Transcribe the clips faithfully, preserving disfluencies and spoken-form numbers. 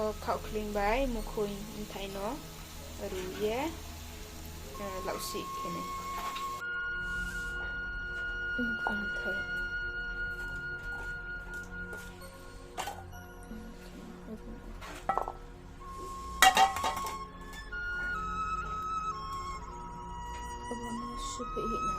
Khaohkhling bai mukhoi bthai no ru ye, eh, lausih khe nai. Mukhoi bthai. Abo no suphih hih nai.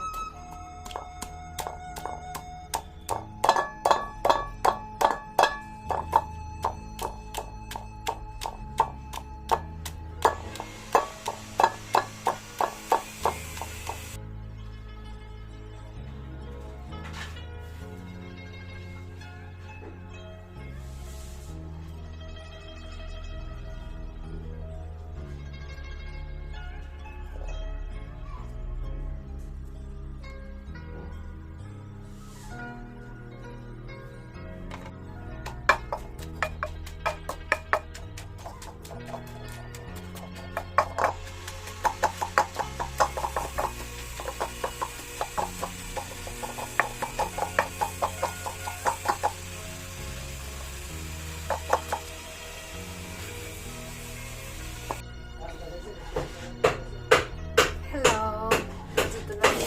Hello. Joto no ni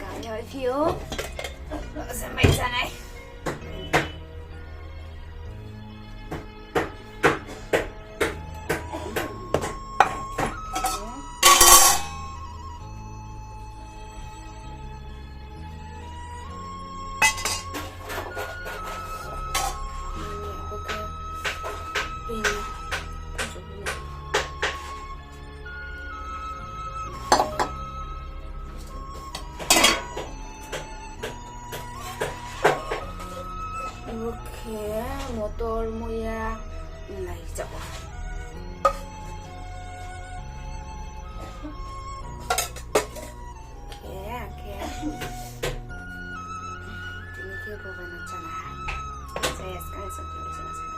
kaham ya phi ou. Semai sanai. Bo khe motor muya nai chao. Khe, khe. Tini khe bo bai no chana ha. Chaya skang song khe chana skang.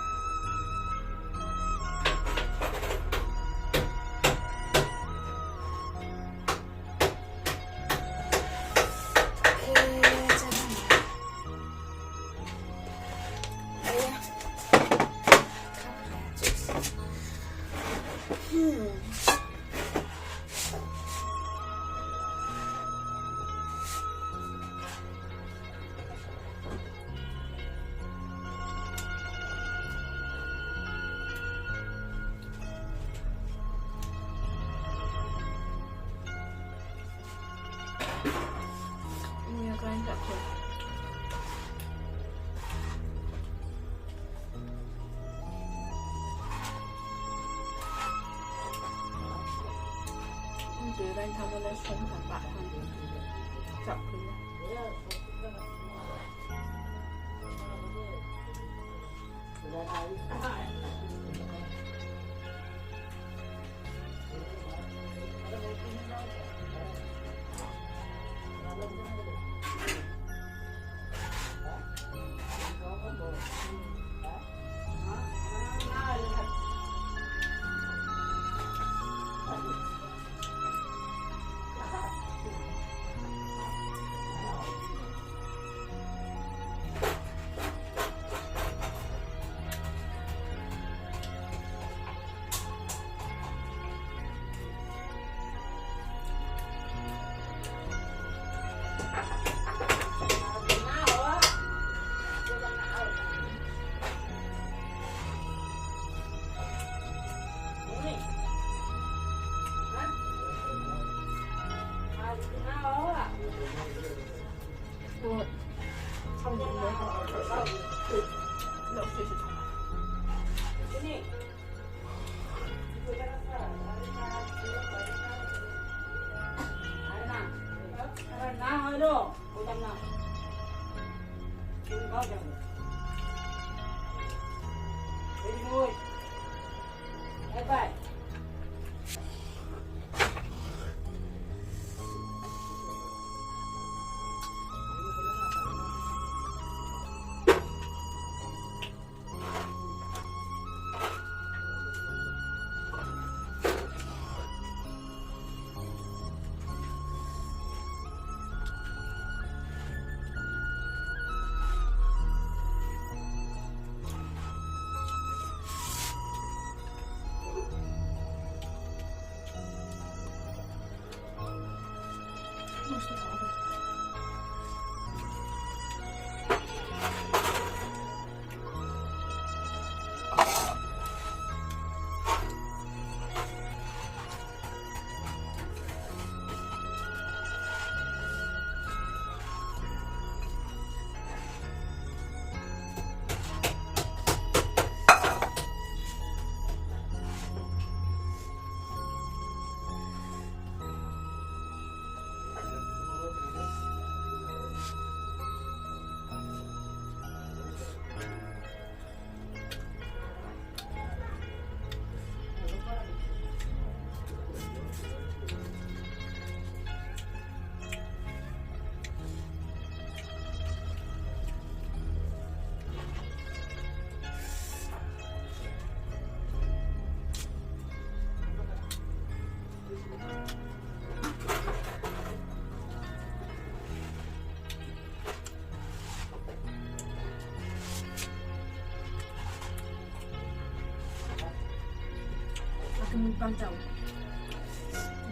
Kemui bang chao.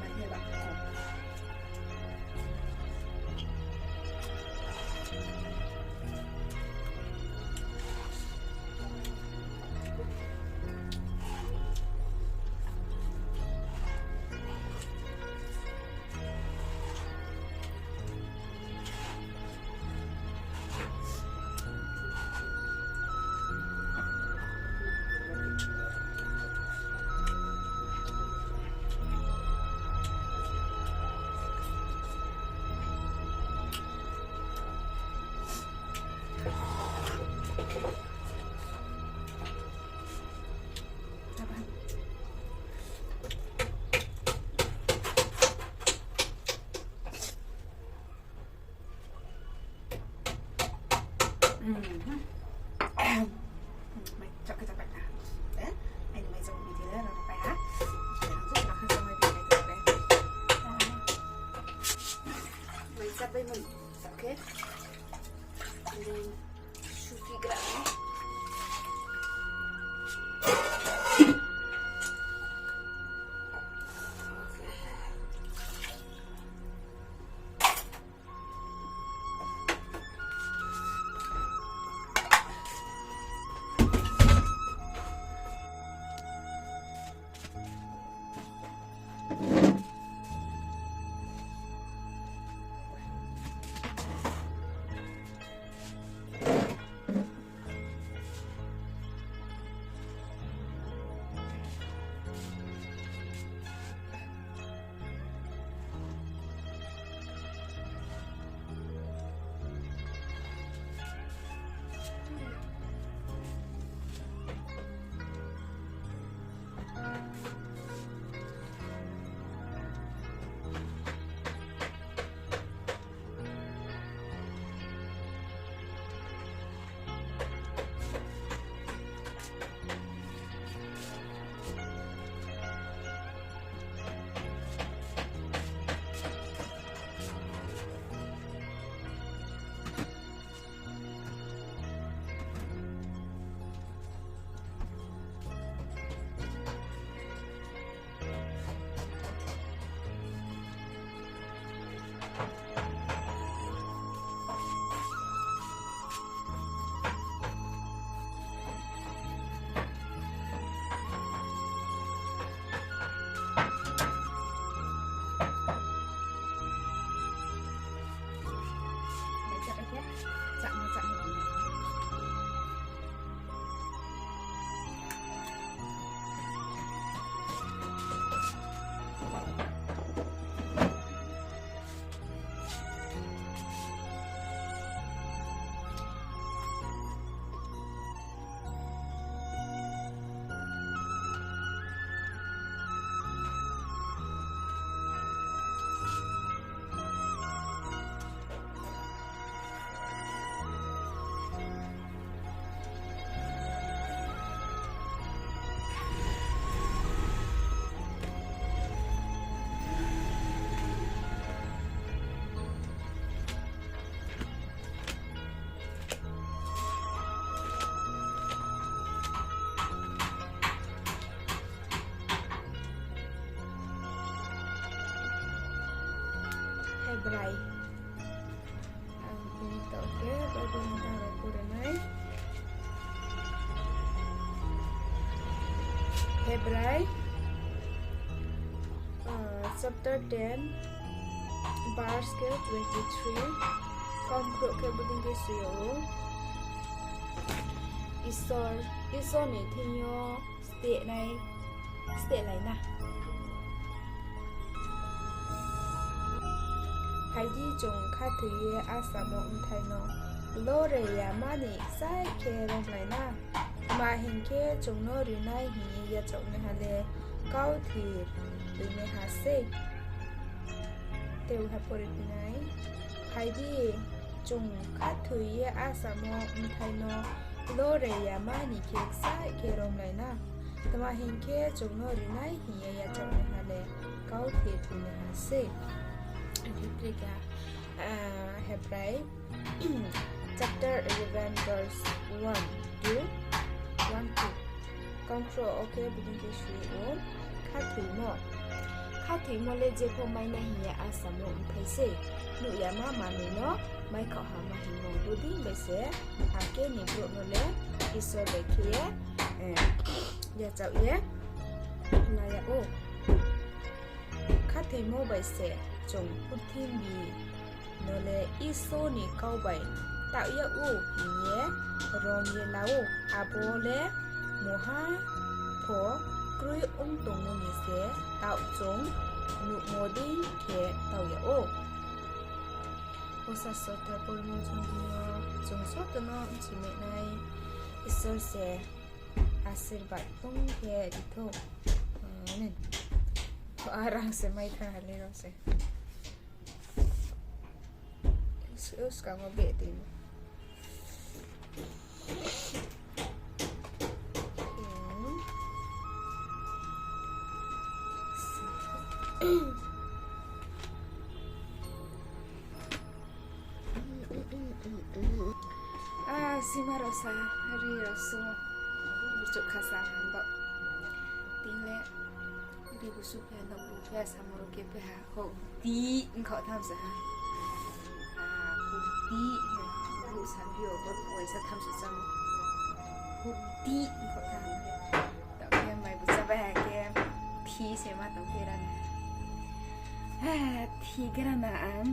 Bai khe ba. Mai chak khe chak pai na. Eh, aini mai chak video le rao pai ha. Ang chak na kha chak mai video le. Mai chak pai mun. Okay. Then suki gra. Hebrai. Ang bini tau khe Bible ni tang rao pore nai. Hebrai, ah, chapter ten, verse khe twenty three. Kaumkhrouh khe bodei khe soi yag ou. Isor, Isor ni thing yo stehnai, stehlai na. Phai di, chung khathoi ye asamo bthai no lore yama ni kchaih khe romlai na. Tma hing khe, chung no rinai hing ye yachaohnaiha le kauthir toinaiha sei. Tei uha pore phi nai. Phai di, chung khathoi ye asamo bthai no lore yama ni khe kchaih khe romlai na. Tma hing khe, chung no rinai hing ye yachaohnaiha le kauthir toinaiha sei. Biblica, ah, Hebrai, chapter eleven, verse one, two, one, two. Kaumkhrouh wo khe bodei khe soi ou, Khathoimo. Khathoimo le jepho mainai hing ye asamo mphai sei. Nuh yama manoi no maikhaoh hama hingmo bodei bai se, akhe ni brouh no le Isor bai khe ye, eh, yachaoh ye la yag ou. Khathoimo bai se chung purthimbi no le Isor ni kau bai taoh yag ou hing ye rom ye la ou. Abo le mungha pho kroi ong tongmo ni se taoh chung nuhmo dei khe taoh yag ou. Bo sasro pormo chung thing yo chung joto no bchi mainai Isor se asirbad tong khe ri thou. Amen. To arang se mai thanng ha le rao se. Us-, uskang wo beh tui. Ah, sima rao sa, ri rao sumo. Burchouh kha sa, bo. Tini le, ri bu su phe, no bu phe, samo rao khe phe ha, houh di, ongkhaoh tham sa ha. Ah, houh di, he, bu sa phi yo, bo waisa tham sa chamo. Houh di, ongkhaoh tham. Taoh khe mai bu chábai ha khe, thi se ma tong khe rana. Ah, thi khe rana ang.